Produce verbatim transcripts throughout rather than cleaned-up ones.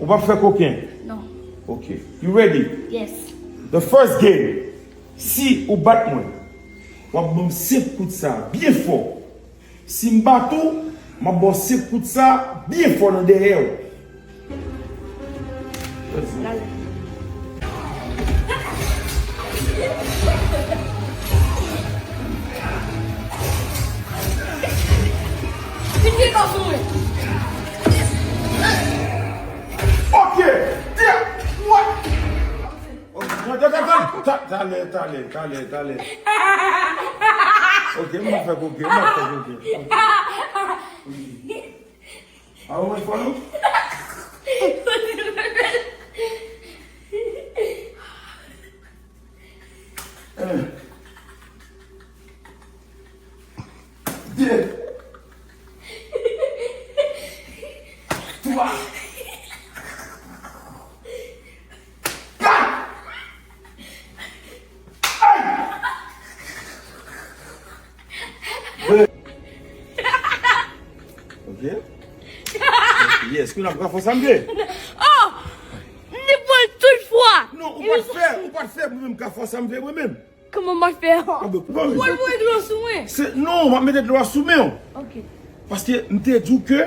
Ou p ap fè koken? Non. Ok. You ready? Yes. The first game. Si ou bat mwen, w ap ban m senk kout sa byen fò. Si m bat ou, m ap ba w senk kout sa byen fò nan dèyè w. Let's go. Vin gen kò sou mwen. Ok. Yeah. What? Ok, talè, talè, talè, talè, talè. Ok, m ap fè koken, m ap fè koken. Ok. A ou mwen fò nou? Un. Deux. Trois. Quatre. Aïe! Ok. Yes, kounye a m ka fè sa m vle. Oh! M te pran l tout fwa. Non, ou pa t fè, ou pa t fè, mwen menm m ka fè sa m vle mwen menm. Kòman m ap fè? Ah, bon, bon, wi. Ou al voye dlo sou mwen. Se, non, m ap mete dlo a sou men w. Ok. Paske m te di w ke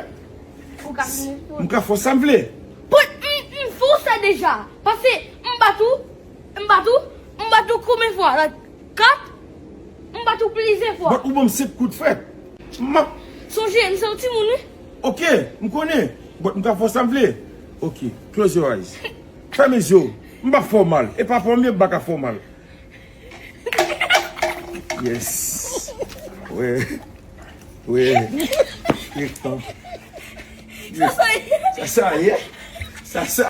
ou ka fè m ka fè sa m vle. But m, m fè w sa deja. Paske m bat ou, m bat ou, m bat ou konbyen fwa? Like, kat? M bat ou plizyè fwa. But ou ban m senk kout frèt. M ap... Sonje, m se yon timoun, wi. Ok, m konnen. But m ka fè w sa m vle. Ok, close your eyes. Fèmen zye w. M p ap fè w mal. E pa premye m pa ka fè w mal. Yes. Wi. Wi. Sa sa ye? Sa sa ye? Sa sa.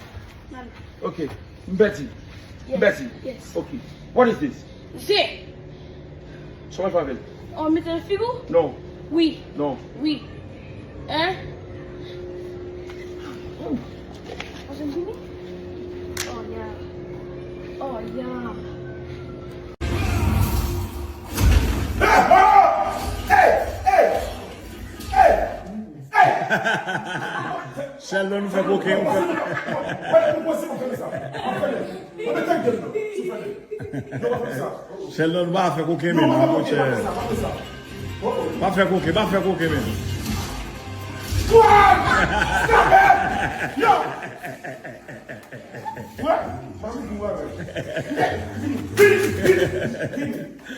Ok. M pèdi. M pèdi. Yes. Ok. What is this? Zye. Sa w fè avè l? Oh, mete nan figi w? Non. Wi. Non. Wi. Hein? Oh, yeah. Oh, yeah. Hey! Hey! Hey! Hey! Sheldon, ou fè koken, ou fè... Sheldon, pa fè koken menm, non, monchè. Pa fè koken, pa fè koken menm.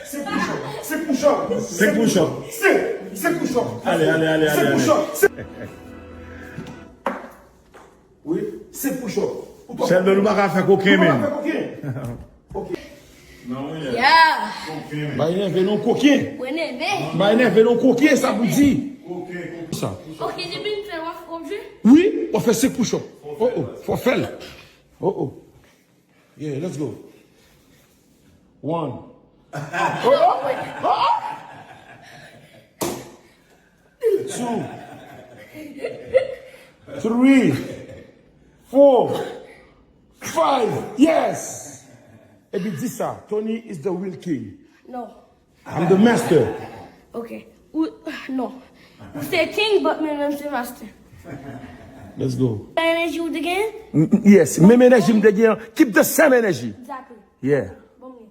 Senk push-up. Senk push-up. Senk push-up. Senk, senk push-up. Ale, ale, ale, ale, ale. Senk push-up. Senk... Wi, senk push-up. Ou pa... Sheldon, ou pa ka fè koken menm. Ou pa ka fè koken. Ok. Yeah. Pa enève non, koken. Ou enève. Pa enève non, koken, sa pou di. Sa. Ok, depi m fè, w ap, w ap jwe? Wi, w ap fè senk push-up. Oh, oh, fò fè l. Oh, oh. Yeah, let's go. One. Oh, oh, oh, oh. Two. Three. Four. Five. Yes. Epi di sa, Tony is the real king. No. I'm the master. Ok. Ou, non. Ou se king, but mwen menm se master. Let's go. Sa enèji ou te gen? Mm, mm, yes, menm enèji m te gen. Keep the same energy. Exactly. Yeah. Bon, men.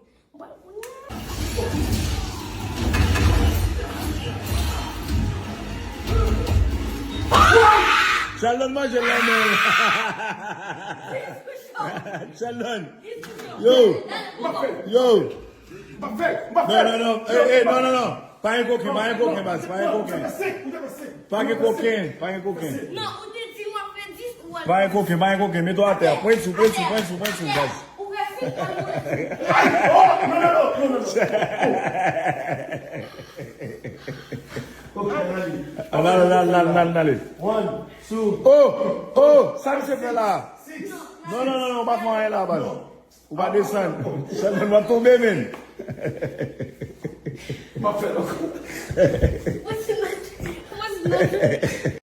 Sheldon manje l nan men l. Sheldon. Yo. Yo. Non, non, non. Eh, eh, non, non, non. Pa gen koken, pa gen koken, baz, pa gen koken. Pa gen koken, pa gen koken. Non, ou te di w ap fè dis, ou al... Pa gen koken, pa gen koken. Mete w atè. Pwen sou, pwen sou, pwen sou, pwen sou, baz. Ou fè dis, ou al... Al, al, al, al, al, al. One, two. Oh, oh, sa misye fè la? Non, non, non, non, ou pa fè anyen la, baz. Ou pa desann. Sèlman w ap tonbe, men. M ap fè l ankò. What's the matter? What's the matter?